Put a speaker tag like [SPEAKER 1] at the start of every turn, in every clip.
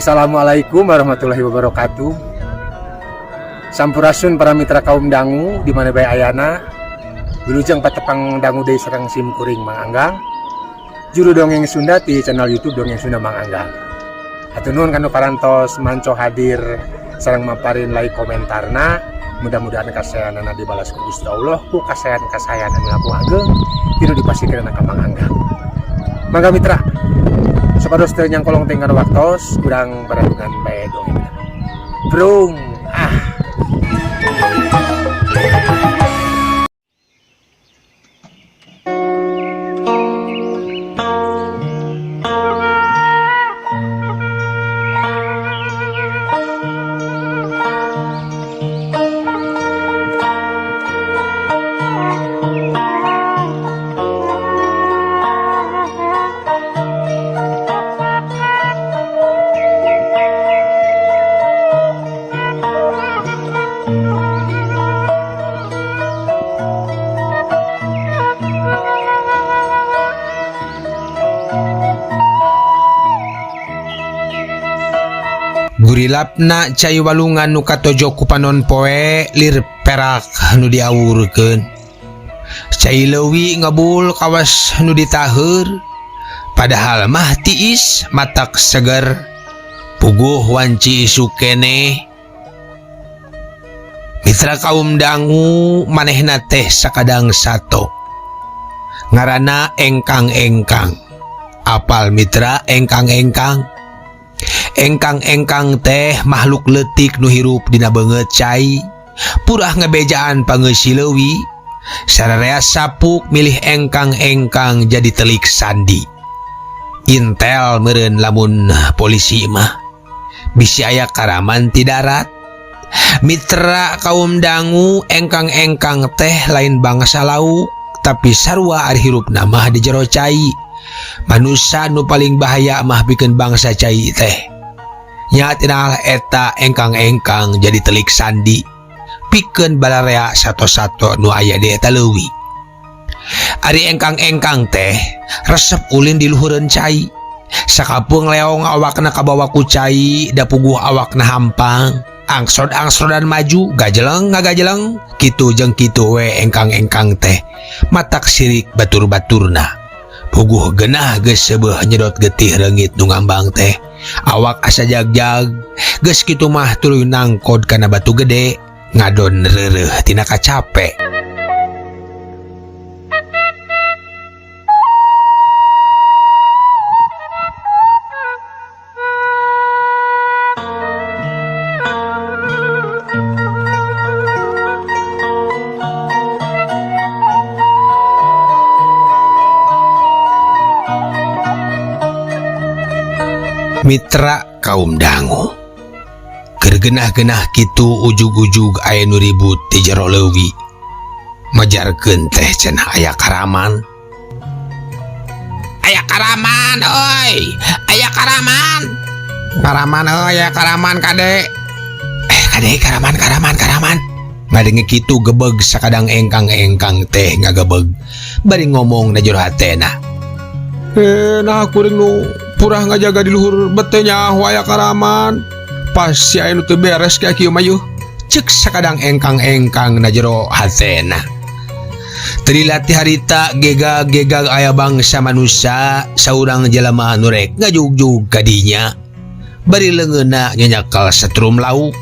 [SPEAKER 1] Assalamualaikum warahmatullahi wabarakatuh. Sampurasun para mitra kaum dangu di mana bae ayana. Wilujeng patepang dangu deui sareng sim kuring Mang Anggang. Juru dongeng Sunda di channel YouTube Dongeng Sunda Mang Anggang. Hatur nuhun kanu parantos manco hadir sareng maparin like komentarna. Mudah-mudahan kasayanana dibalas ku Gusti Allah ku kasayan-kasayan anu langkung ageng tinu dipasihkeun ka Mang Anggang. Mangga mitra, supados teu nyangkolong teh kana waktos kurang baradungan bae dongeng. Brung ah.
[SPEAKER 2] Gurilapna cai walungan nu katojo ku panon poe lir perak nu diawurkeun. Cai leuwi ngebul kawas nu ditaheur, padahal mah tiis matak seger. Puguh wanci isuk keneh. Mitra kaum dangu manehna teh sakadang sato. Ngaranna engkang-engkang. Apal mitra engkang-engkang? Engkang-engkang teh makhluk leutik nu hirup dina beungeut cai. Purah ngebejaan pangeusi leuwi. Sararea sapuk milih engkang-engkang jadi telik sandi. Intel meureun lamun polisi mah. Bisi aya karaman ti darat. Mitra kaum dangu engkang-engkang teh lain bangsa lauk, tapi sarua ari hirupna mah di jero cai. Manusa nu paling bahaya mah pikeun bangsa cai teh. Nya tina eta engkang-engkang jadi telik sandi pikeun balarea sato-sato nu aya di eta leuwi. Ari engkang-engkang teh resep ulin di luhureun cai. Sakapeung leong awakna kabawa ku cai, da puguh awakna hampang. Angsrod-angsrodan maju, gajeleng ngagajeleng, kitu jeung kitu we engkang-engkang teh. Matak sirik batur-baturna. Puguh genah geus seubeuh nyedot getih reungit nu ngambang teh. Awak asa jagjag, geus kitu mah tuluy nangkod kana batu gede, ngadon reureuh tina kacape. Mitra kaum dangu keur genah-genah kitu ujug-ujug aya nu ribut di jero leuwi. Majarkeun teh cenah aya karaman. Aya karaman euy, aya karaman. Karaman euy, aya karaman kade. Kade karaman karaman karaman. Ngadenge kitu gebeg sakadang engkang-engkang teh ngagebeg. Bari ngomong na jero hatena. Nah kuring nu purah ngajaga di luhur betenya aya karaman. Pasti aya nu teu beres ka kieu mah yuh. Ceuk sakadang engkang-engkang na jero hatena. Teu dilatih harita gegag-gegag aya bangsa manusia saurang jelema nu rek ngajugjug ka dinya. Bari leungeunna nyanyakal setrum lauk.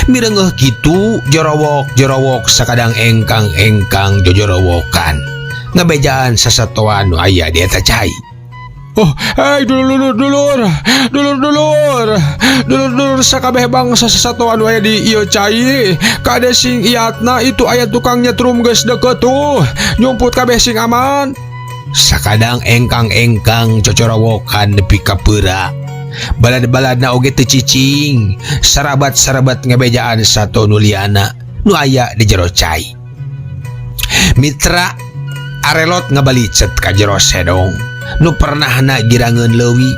[SPEAKER 2] Mireungeuh kitu jorowok-jorowok sakadang engkang-engkang jojorowokan. Ngebejaan sasatoan nu aya di eta cai. Oh, hey, dulur dulur dulur dulur dulur dulur sakabeh bangsa sasatoan nu aya di ieu cai. Kade sing iatna itu aya tukang nyetrum geus deukeut tuh. Nyumput kabeh sing aman. Sakadang engkang-engkang cocorowokan nepi ka peura. Balad-baladna oge teu cicing. Sarabat-sarabat ngebejaan sato nu liana nu aya di jero cai. Mitra arelot ngabalicet ka jero sedong nu pernahna girangeun leuwi.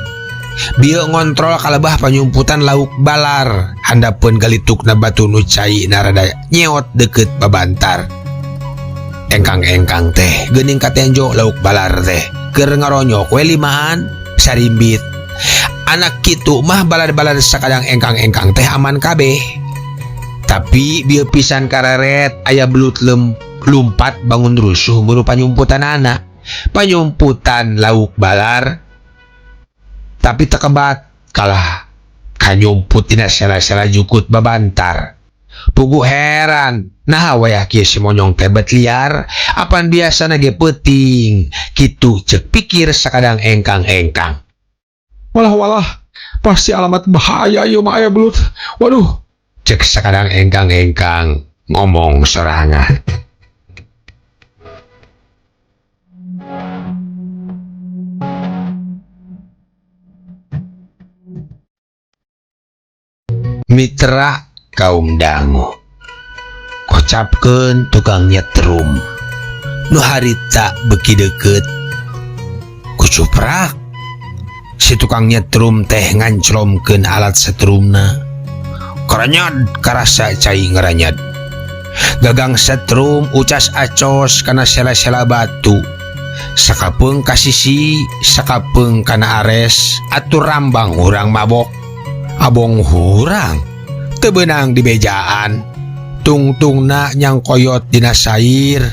[SPEAKER 2] Bieu ngontrol kalebah panyumputan lauk balar handapeun galitukna batu nu cai narada nyeot deukeut babantar. Engkang-engkang teh geuning katenjo lauk balar teh keur ngaronyok we limahan sarimbit. Anak kitu mah balad-balad sakadang engkang-engkang teh aman kabeh. Tapi bieu pisan kareret aya belut lumpat bangun rusuh muru panyumputan anak. Panyumputan lauk balar. Tapi tekebat kalah kanyumput dina sela-sela jukut babantar. Puguh heran, nah wayah kieu si monyong teh bet liar, apan biasana ge peuting. Kitu ceuk pikir sakadang engkang-engkang.
[SPEAKER 3] Walah-walah, pasti alamat bahaya ieu mah aya belut. Waduh,
[SPEAKER 2] Cek sakadang engkang-engkang ngomong sorangan. Mitra kaum dangu kocapkeun tukang nyetrum nu harita beuki deukeut kucuprak si tukang nyetrum teh nganclomkeun alat setrumna karanyad karasa cai ngaranyad gagang setrum ucas acos kana sela-sela batu sakapeung ka sisi sakapeung kana ares atuh rambang urang mabok abong hurang teu beunang di bejaan tungtungna nyangkoyot dina sair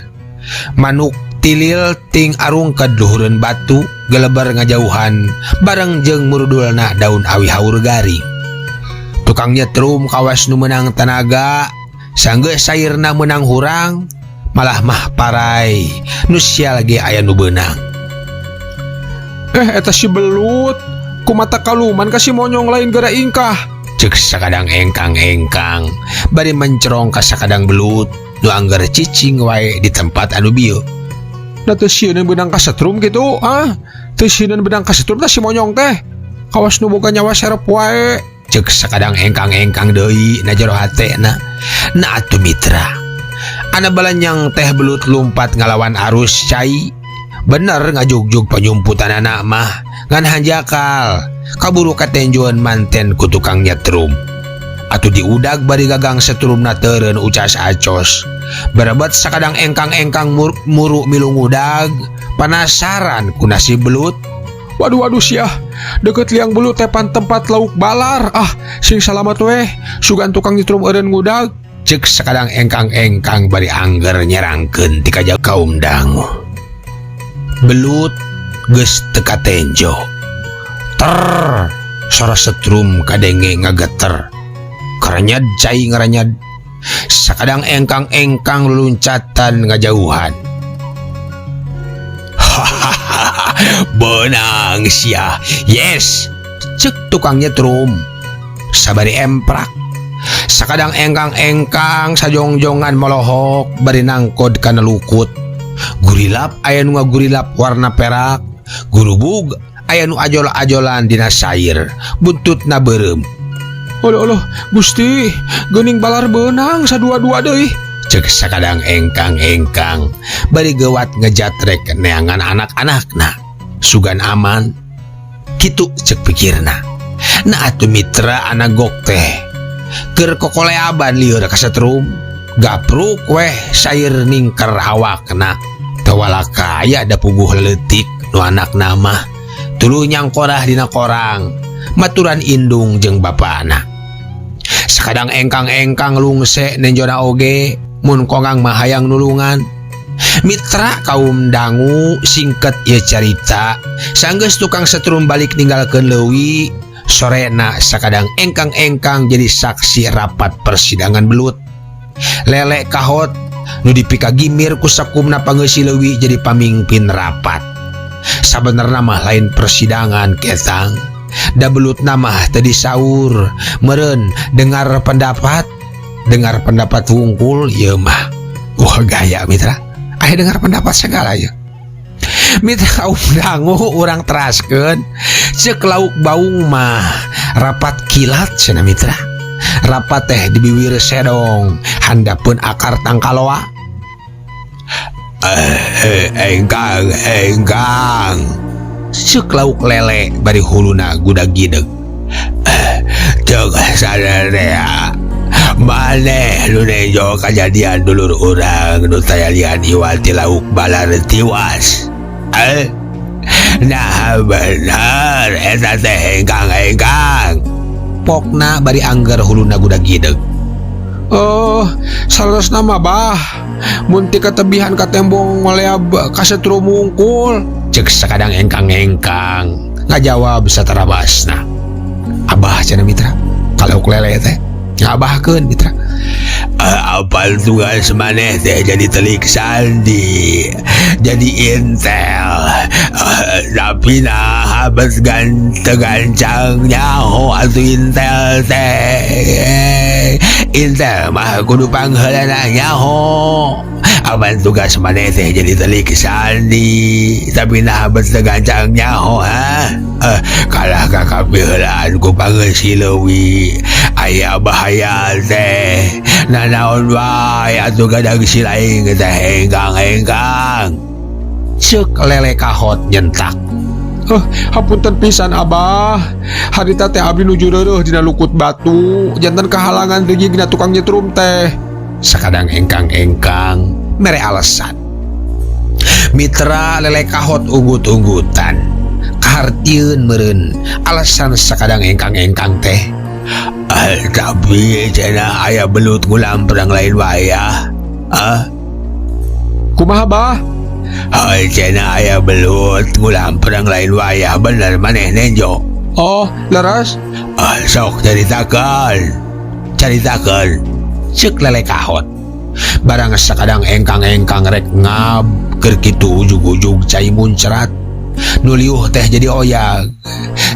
[SPEAKER 2] manuk tilil ting arungked luhureun batu gelebar ngajauhan bareng jeung murudulna daun awi haur garing tukang nyetrum kawas nu meunang tanaga sanggeus sairna meunang hurang malah mah parai nu sial ge aya nu beunang.
[SPEAKER 3] Eta si belut kumata kaluman ka si monyong lain gara ingkah.
[SPEAKER 2] Cek sakadang engkang-engkang bari mencerong ka sakadang belut nu angger cicing wae di tempat anu bieu.
[SPEAKER 3] Da teu sieun beunang kasetrum kitu, ah? Teu sieun beunang kasetrum tah si monyong teh. Kawas nu boga nyawa serep wae.
[SPEAKER 2] Cek sakadang engkang-engkang deui na jero hatena. Na atuh mitra. Ana balanyang teh belut lumpat ngalawan arus cai. Bener ngajugjug panyumputan anak mah ngan hanjakal kaburu katenjuan manten ku tukang nyetrum atuh diudag bari gagang setrumna teureun ucas acos berebet sakadang engkang-engkang muru milu ngudag penasaran ku nasib belut.
[SPEAKER 3] Waduh waduh siah deket liang belut tepan tempat lauk balar, ah sing salamat weh sugan tukang nyetrum eureun ngudag.
[SPEAKER 2] Cek sakadang engkang-engkang bari angger nyerangkeun ti kaja kaum dangu. Belut geus teu katenjo. Ter sora setrum kadenge ngageter. Karanyad cai ngaranyad. Sakadang engkang-engkang luncatan ngajauhan. Hahaha, beunang sia. Yes, cek tukang nyetrum. Sabari emprak. Sakadang engkang-engkang sajongjongan molohok bari nangkod kana lukut. Gurilap aya nu ngagurilap warna perak, gurubug aya nu ajol-ajolan dina sair, buntutna beureum.
[SPEAKER 3] Oloh oloh, Gusti, geuning balar beunang sadua-dua deui.
[SPEAKER 2] Cek sakadang engkang-engkang bari geuwat ngejatrek neangan anak-anakna. Sugan aman. Kitu cek pikirna. Nah atuh mitra anak gok teh keur kokoleaban lieur ka setrum. Gapruk weh sair ningker awakna. Tewalaka aya da puguh leutik nu anakna mah. Tuluy nyangkorah dina korang maturan indung jeung bapana. Sakadang engkang-engkang lungse nenjona oge mun kongang mah hayang nulungan. Mitra kaum dangu singket ieu carita. Sanggeus tukang setrum balik ninggalkeun leuwi, sorena sakadang engkang-engkang jadi saksi rapat persidangan belut. Lele kahot nu dipikagimir ku sakumna pangeusi leuwi jadi pamimpin rapat. Sabenerna mah lain persidangan ketang. Da belutna mah teu disaur, meureun dengar pendapat, dengar pendapat wungkul ieu mah. Wah gaya mitra. Aya dengar pendapat segala ieu. Mitra kaum dangu urang teraskeun ceuk lauk baung mah rapat kilat cenah mitra. Rapat teh di biwir sedong handapeun akar tangkaloa. Engkang engkang ceuk lauk lele bari huluna gudag gideg. Ceuk sadarea maneh nu nejo kajadian dulur urang nu tayalian iwal ti lauk balar tiwas. Nah bener eta teh engkang-engkang. Pokna bari angger huluna gudag-gideg.
[SPEAKER 3] Oh, saleresna mah bah. Mun ti katebihan ka tembong ngoleab kasetrum wungkul.
[SPEAKER 2] Cek sakadang engkang-engkang ngajawab satarabasna. Abah cenah mitra, kalau lele teh ngabahkeun mitra. Apal tugas maneh teh jadi telik sandi, jadi intel. Tapi nah bet gancang nyaho atuh intel teh. Intel mah kudu pangheulana nyaho. Apan tugas maneh teh jadi telik sandi, tapi nah bet gancang nyaho ha. Kalah ka kapiheulaan ku pangeus leuwi. Aya bahaya teh. Nanaon wae atuh gadag silaing teh engkang-engkang. Cek lele kahot nyentak.
[SPEAKER 3] Hapunten pisan abah. Harita teh abdi nuju reureuh dina lukut batu, janten kahalangan rigigna tukang nyetrum teh.
[SPEAKER 2] Sakadang engkang-engkang mere alasan. Mitra lele kahot unggut-unggutan. Kahartieun meureun alasan sakadang engkang-engkang teh. Tapi cenah aya belut ngulamprang lain wayah. Ah,
[SPEAKER 3] Kumaha bah?
[SPEAKER 2] Cenah aya belut ngulamprang lain wayah bener maneh nenjo.
[SPEAKER 3] Oh, leres.
[SPEAKER 2] Sok caritakeun. Caritakeun. Cek lele kahot. Barang sakadang engkang-engkang rek ngab keur kitu ujug-ujug cai muncrat. Nu liuh teh jadi oyag.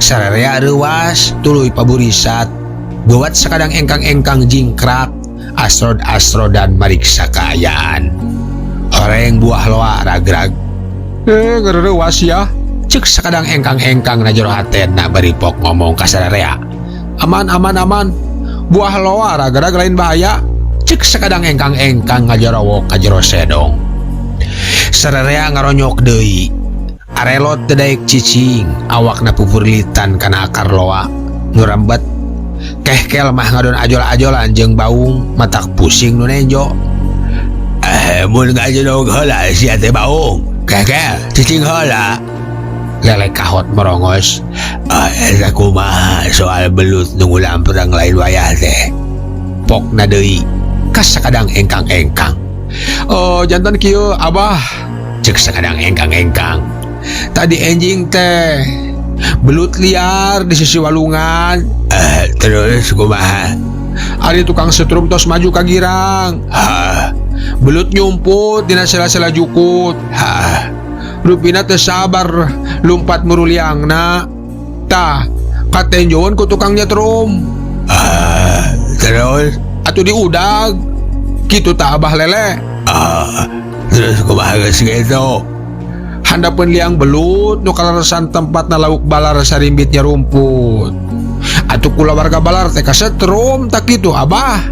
[SPEAKER 2] Sararea reuas tuluy paburisat. Buat sakadang engkang-engkang jingkrak, asrod-asrodan mariksa kaayaan. Horeng buah loa ragrag.
[SPEAKER 3] Ngereuwas ya.
[SPEAKER 2] Cek sakadang engkang-engkang na jero hatena bari pok ngomong ka sararea.
[SPEAKER 3] Aman aman aman. Buah loa ragrag lain bahaya.
[SPEAKER 2] Cek sakadang engkang-engkang ngajarowok ka jero sedong. Sararea ngaronyok deui. Arelot teu daek cicing, awakna pupurlitan kana akar loa. Nu rambet kehkel mah ngadon ajol-ajolan jeung baung, matak pusing nu nenjo. Mun ngajedog heula sia teh baung. Kehkel cicing heula. Lele kahot merongos. Eta kumaha soal belut nu ngulamprang lain wayah teh. Pokna deui ka sakadang engkang-engkang.
[SPEAKER 3] Oh, jantan kieu abah.
[SPEAKER 2] Cek sakadang engkang-engkang.
[SPEAKER 3] Tadi enjing teh belut liar di sisi walungan.
[SPEAKER 2] Terus kumaha?
[SPEAKER 3] Ari tukang setrum tos maju ka girang.
[SPEAKER 2] Ah,
[SPEAKER 3] Belut nyumput dina sela-sela jukut.
[SPEAKER 2] ah,
[SPEAKER 3] Rupina teu sabar lumpat muruliangna. Tah, katenjoan ku tukang nyetrum.
[SPEAKER 2] ah, terus
[SPEAKER 3] Atuh diudag. Kitu tah abah lele.
[SPEAKER 2] ah, terus kumaha geus kitu?
[SPEAKER 3] Handapeun liang belut nu kaleresan tempatna lauk balar sarimbitnya rumput. Atuh kulawarga balar teh kasetrum tak kitu abah.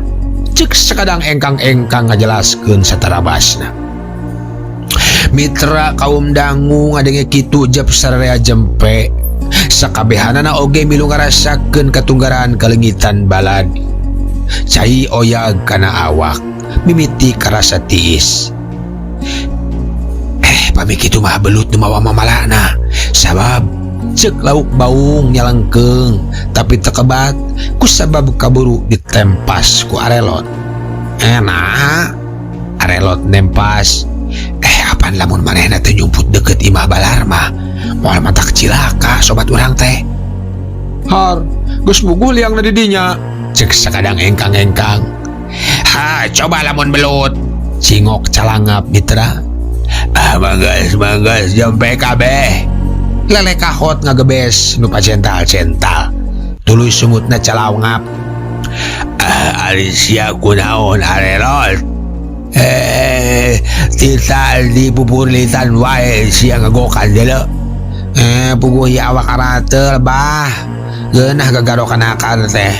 [SPEAKER 2] Cek sakadang engkang-engkang ngajelaskeun satarabasna. Mitra kaum dangu ngadenge kitu jep sararea jempe. Sakabehanana oge milu ngarasakeun katunggaran kaleungitan balad. Cai oyag kana awak, mimiti karasa tiis. Pami kitu mah belut nu mawa mamalana. Sabab cek lauk baung nyalengkeung tapi tekebat ku sabab kaburu ditempas ku arelot. Enak arelot nempas. Apan lamun manehna teh nyumput deket imah balar mah moal matak cilaka sobat urang teh.
[SPEAKER 3] Har, geus buguh liangna di dinya.
[SPEAKER 2] Cek sakadang engkang-engkang. Ha, coba lamun belut. Cingok calangap mitra. Ah, manggas manggas jempe kabeh. Lele kahot ngagebes nu pacental-cental. Tuluy sungutna calangap. Ah, ari sia kunaon arelot? Tita di pupurlitan wae sia ngagokan deuleu. Puguh ieu awak arateul bah. Geunah gagarokan akar teh.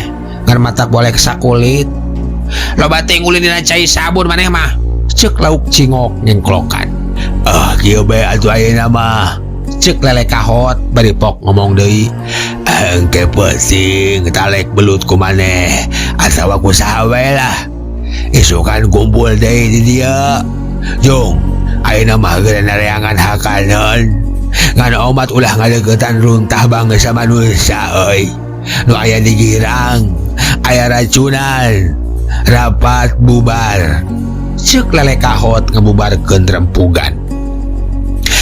[SPEAKER 2] Ngan matak boleh sakulit. Loba teh ngulin dina cai sabun maneh mah. Cek lauk cingok ngengklokan. Ah, kieu bae atuh ayeuna mah. Cek lele kahot bari pok ngomong deui. Engke peuting talek belut ku maneh atawa ku saha we lah. Isukan kumpul deui di dieu. Jung, ayeuna mah geura nareangan hakaneun. Ngan omat ulah ngadeukeutan runtah bangsa manusia euy. Nu aya di girang, aya racunan, rapat bubar. Ceuk Lele Kahot ngabubarkeun rempugan.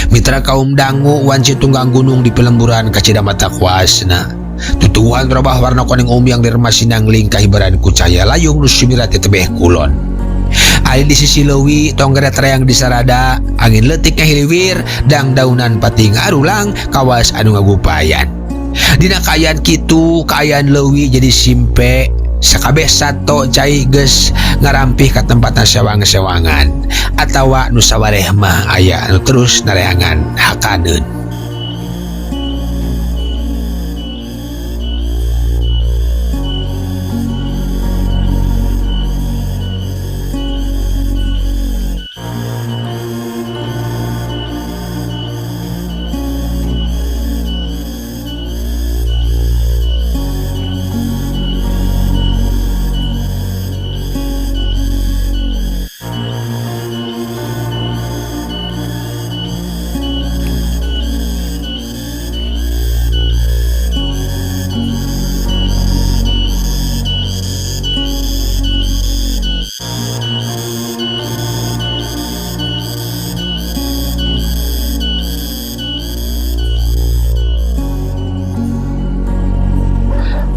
[SPEAKER 2] Mitra kaum dangu wanci tunggang gunung di pelemburan kacida mata kuasna. Tutuwuhan robah warna kuning umyang diremasi nangling kahibaran ku cahaya layung nu sumirat di tebeh kulon. Ari di sisi leuwi tonggeret reang disarada, angin leutik ngahiliwir, dangdaunan pating arulang kawas anu ngagupayan. Dina kaayaan kitu, kaayaan leuwi jadi simpe, sakabeh sato cai geus ngarampih ka tempatna sewang-sewangan atawa nu sawareh mah aya anu terus nareangan hakaneun.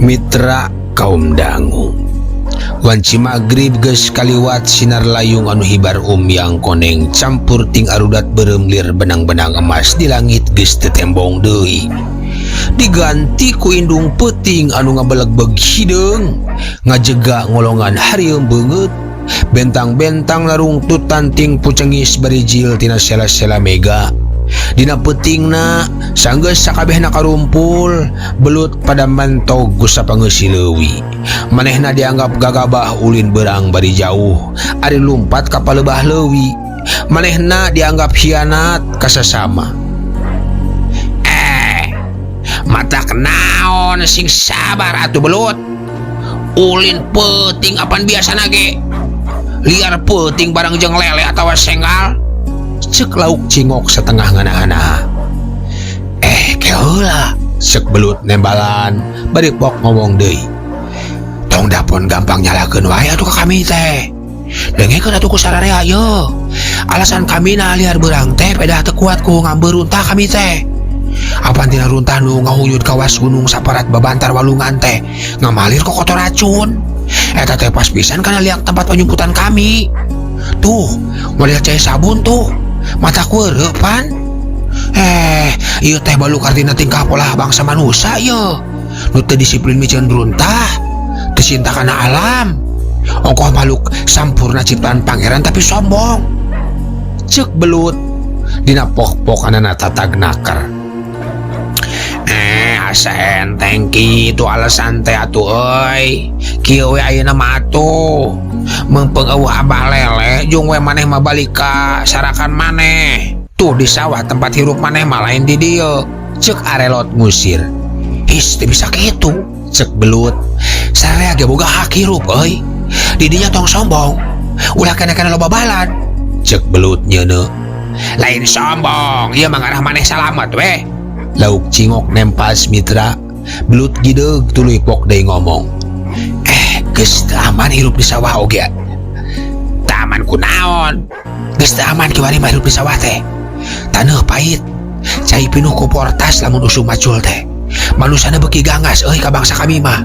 [SPEAKER 2] Mitra kaum dangu wanci magrib geus kaliwat sinar layung anu hibar umyang koneng campur ting arudat beureum lir benang-benang emas di langit geus teu tembong deui diganti ku indung peuting anu ngabelegbeg hideung ngajega ngolongan harieum beungeut bentang-bentang larungtutan ting pucengis barijil tina sela-sela mega. Dina peutingna sanggeus sakabehna karumpul belut pada mantog ku sapangeusi leuwi. Manehna dianggap gagabah ulin beurang bari jauh ari lumpat ka palebah leuwi. Manehna dianggap hianat ka sasama. Mata kenaon sing sabar atuh belut. Ulin peuting apan biasana ge. Liar peuting barang jeung lele atawa senggal. Cek lauk cingok setengah ngana-ngana. Keheula cek belut nembalan bari pok ngomong deui. Tong dapon gampang nyalakeun wae atuh ka kami teh. Dengekeun atuh ku sararea ye. Alasan kami na liar beurang teh pedah teu kuat ku ngambeu runtah kami teh. Apan tina runtah nu ngahuyut kawas gunung saparat babantar walungan teh ngamalir ku kotor racun. Eta teh pas pisan kana liang tempat penyumputan kami. Tuh, model cai sabun tuh. Mata kueureuh pan. Ieu teh baluk artina tingkah pola bangsa manusia ieu. Nu teu disiplin miceun runtah, teu cinta kana alam. Ongkoh makhluk sampurna ciptaan pangeran tapi sombong. Ceuk belut dina pok-pokanana tatag naker. Asa enteng kitu alasan teh atuh euy. Kieu we ayeuna mah atuh. Meungpeung eueuh abah lele jeung we maneh mah balik ka sarakan maneh. Tuh di sawah tempat hirup maneh mah lain di dieu. Ceuk arelot ngusir. His teu bisa kitu, ceuk belut. Sararea ge boga hak hirup euy. Di dinya tong sombong. Ulah kena-kena loba balad. Ceuk belut nyeuneu. Lain sombong, ieu mah ngarah maneh salamet weh. Lauk cingok nempas mitra. Belut gideug tuluy pok deui ngomong. Geus teu aman hirup di sawah oge. Teu aman kunaon? Geus teu aman kiwari mah hirup di sawah teh. Taneuh pahit, cai pinuh ku portas lamun usum macul teh. Manusana beuki gangas euy ka bangsa kami mah.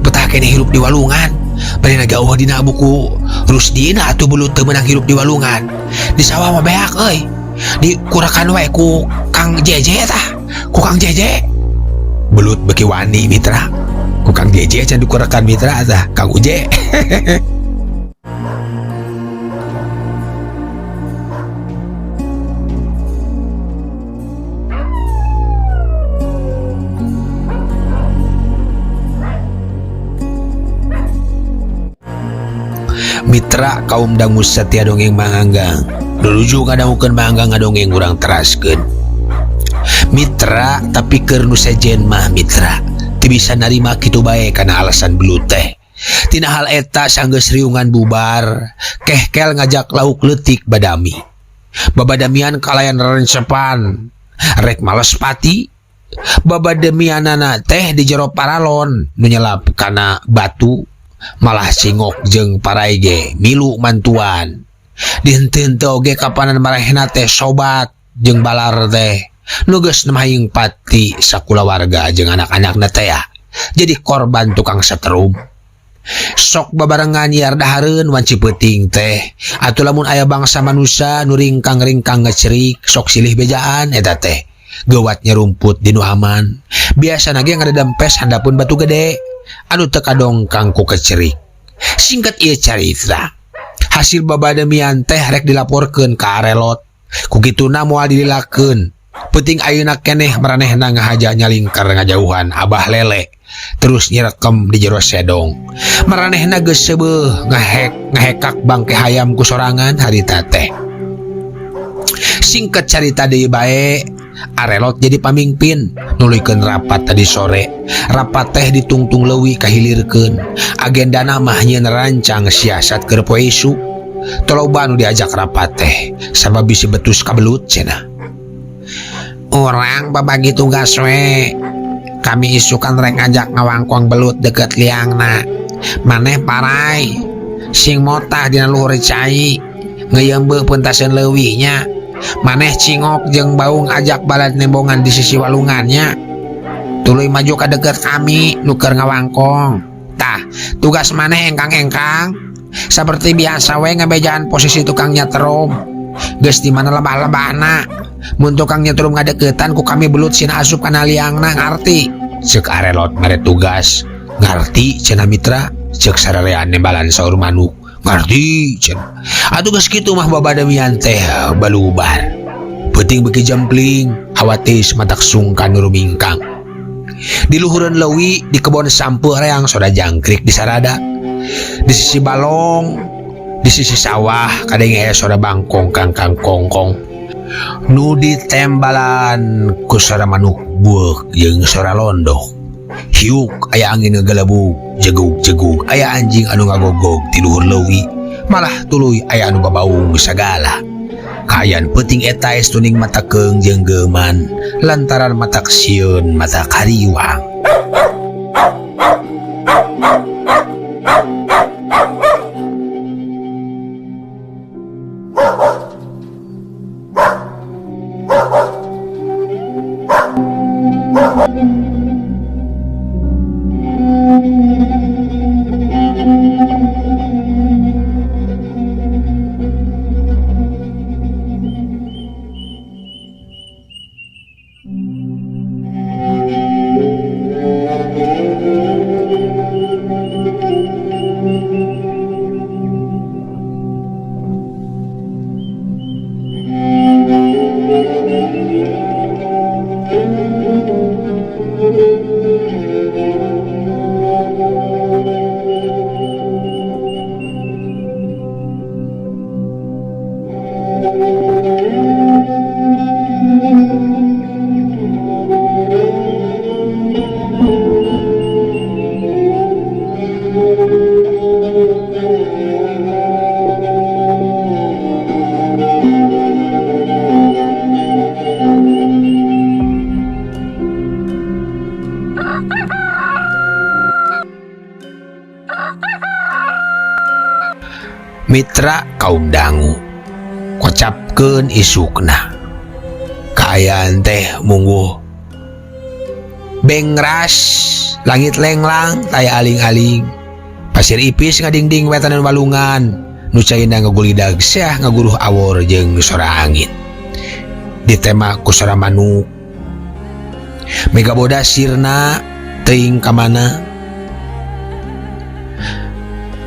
[SPEAKER 2] Betah keneh hirup di walungan. Bari jauh dina buku Rusdina atuh belut teu meunang hirup di walungan. Di sawah mah beak euy. Dikurakan wae ku Kang Jeje tah. Ku Kang Jeje. Belut beuki wani mitra. Ku Kang Jeje can dikurakan mitra tah Kang Uje. Mitra kaum dangu satia dongeng Manganggang. Luluju ngadangukeun Manganggang ngadongeng urang teraskeun. Mitra tapi keur nu sejen mah mitra. Teu bisa narima kitu bae kana alasan belut teh. Tina hal eta sanggeus riungan bubar, kehkel ngajak lauk leutik badami. Babadamian kalayan rencepan. Rek males pati. Babademianana teh di jero paralon nu nyelap kana batu malah cingok jeung parai ge milu mantuan. Dihenteu-henteu oge kapanan marehna teh sobat jeung balar teh nu geus nemaing pati sakulawarga jeung anak-anakna teh ya. Jadi korban tukang setrum. Sok babarengan yiar dahareun wanci peuting teh atuh lamun aya bangsa manusa nu ringkang-ringkang ngecerik sok silih bejaan eta teh. Gewat nyerumput di nu aman. Biasana ge ngadedempes handapeun batu gede anu teu kadongkang ku kecerik. Singkat ieu carita, hasil babademian teh rek dilaporkeun ka Arelot. Ku kituna moal dililakeun. Peuting ayeuna keneh maranehna ngahaja nyalingkar ngajauhan Abah Lele. Terus nyirekem di jero sedong. Maranehna geus seubeuh ngahekak bangke hayam ku sorangan harita teh. Singkat carita deui bae, Arelot jadi pamimpin nuluykeun rapat tadi sore. Rapat teh ditungtung leuwih kahilirkeun. Agendana mah nyieun rancang siasat keur poe isuk. Toloba nu diajak rapat teh sabab bisi betus kabelut cenah. Urang babagi tugas we. Kami isukan rek ngajak ngawangkong belut deket liangna. Maneh parai sing motah dina luhur cai ngeuyeumbeuk peuntaseun leuwihnya. Maneh cingok jeung baung ajak balad nembongan di sisi walungannya. Tuluy maju ka deket kami nu keur ngawangkong. Tah, tugas maneh engkang-engkang seperti biasa we ngebejaan posisi tukang nyetrum. Geus di mana lebah-lebahna. Mun tukang nyetrum ngadeukeutan ku kami belut sina asup kana liangna ngarti. Ceuk Arelot mere tugas. Ngarti cenah mitra, ceuk sararean nembalan saur manuk. Ngarti cenah. Atuh geus kitu mah babademian teh balubar. Peuting beuki jempling, hawatis matak sungkan nu rumingkang. Di luhureun leuwi di kebon sampeuh reang soda jangkrik di sarada. Di sisi balong, di sisi sawah kadenge aya soda bangkong kangkang kongkong. Nu ditembalan ku sora manuk bueuk jeung sora londok. Hiuk aya angin ngegelebug, jegug-jegug aya anjing anu ngagogog ti luhur leuwi. Malah tuluy aya anu babaung sagala. Kaayaan peuting eta estuning mata keung jeung geuman lantaran matak sieun mata kariwang. Mitra kaum dangu kocapkeun isukna. Kaayaan teh mungguh bengras langit lenglang taya aling-aling. Pasir ipis ngadingding wetanan walungan nu caina ngagulidag seah ngaguruh awor jeung sora angin. Ditema ku sora manuk. Megaboda sirna teuing ka mana.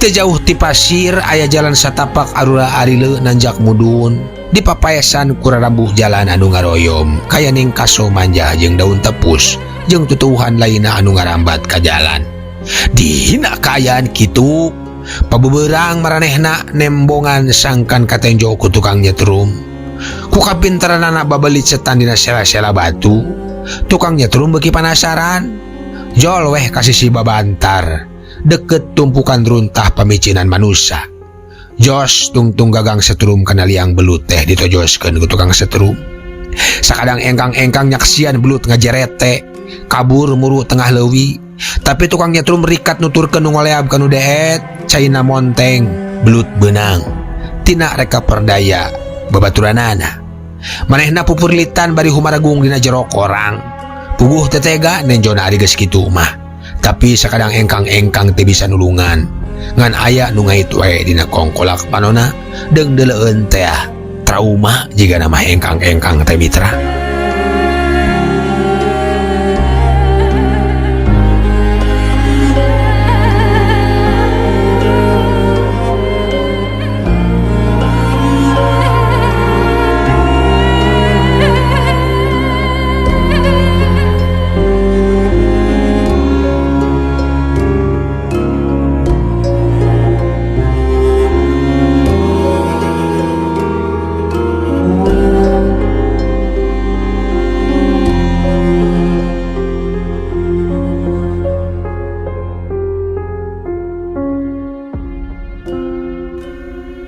[SPEAKER 2] Teu jauh ti pasir aya jalan satapak arura arile nanjak mudun. Di papaesan ku rarambuh jalan anu ngaroyom kaya ning kaso manjah jeung daun tepus jeung tutuwuhan lainna anu ngarambat ka jalan. Dina kaayaan kitu pabeberang maranehna nembongan sangkan katenjo ku tukang nyetrum. Ku kapinteranana babelit setan dina sela-sela batu. Tukang nyetrum beuki panasaran. Jol weh ka sisi babantar deket tumpukan runtah pamicinan manusa. Jos tungtung gagang setrum kana liang belut teh ditojoskeun ku tukang setrum. Sakadang engkang-engkang nyaksian belut ngajeret teh kabur muru tengah leuwi. Tapi tukang nyetrum rikat nuturkeun nu ngoleab ka nu deet, caina monteng belut beunang tina reka perdaya babaturanana. Manehna pupurlitan bari humaragung dina jero korang. Puguh tetega nenjona ari geus kitu mah. Tapi sakadang engkang-engkang teu bisa nulungan. Ngan aya nu ngait wae dina kongkolak panona deung deuleueun teh trauma jigana mah engkang-engkang teh mitra.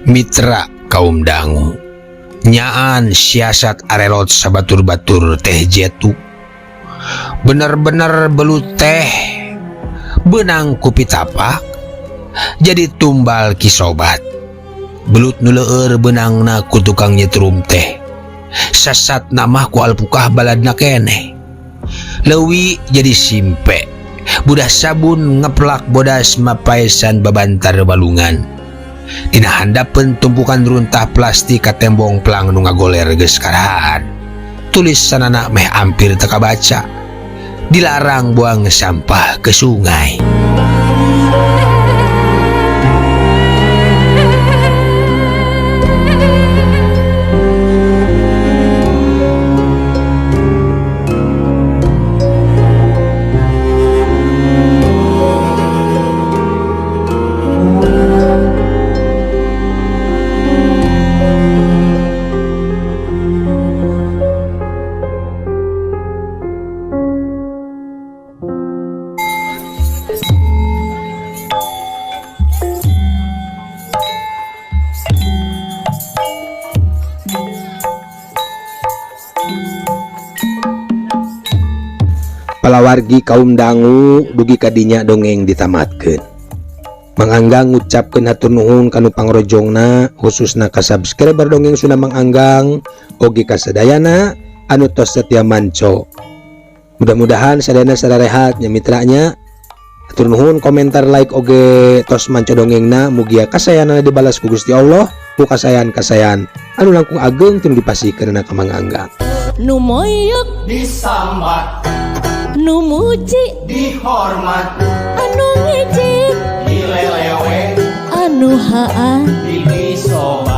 [SPEAKER 2] Mitra kaum dangu nyaan siasat arelot sabatur-batur teh jetu bener-bener belut teh benang ku pitapak jadi tumbal kisobat. Belut nu leueur benangna ku tukang nyetrum teh sasat namah ku alpukah baladna keneh leuwi jadi simpe budah sabun ngeplak bodas mapaesan babantar balungan. Dina handapeun tumpukan runtah plastik ka tembong plang nu ngagoler geus karahan. Tulisanana meh ampir teu kabaca. Dilarang buang sampah ke sungai.
[SPEAKER 1] Palawargi kaum dangu dugi kadinya dongeng ditamatkeun. Mang Anggang ngucapkeun hatur nuhun kanu pangrojongna khususna ka subscriber dongeng Sunda Mang Anggang oge ka sadayana anu tos setia manco. Mudah-mudahan sadayana sararehat nya mitranya. Hatur nuhun komentar like oge tos manco dongengna mugia kasayanana dibalas ku Gusti Allah ku kasayan-kasayan anu langkung ageng teu dipasihkeun ka Mang Anggang.
[SPEAKER 4] Nu moyok
[SPEAKER 5] disambat,
[SPEAKER 4] nu muji
[SPEAKER 5] dihormat,
[SPEAKER 4] anu ngejek
[SPEAKER 5] dilelewe,
[SPEAKER 4] anu haan
[SPEAKER 5] dipisobat.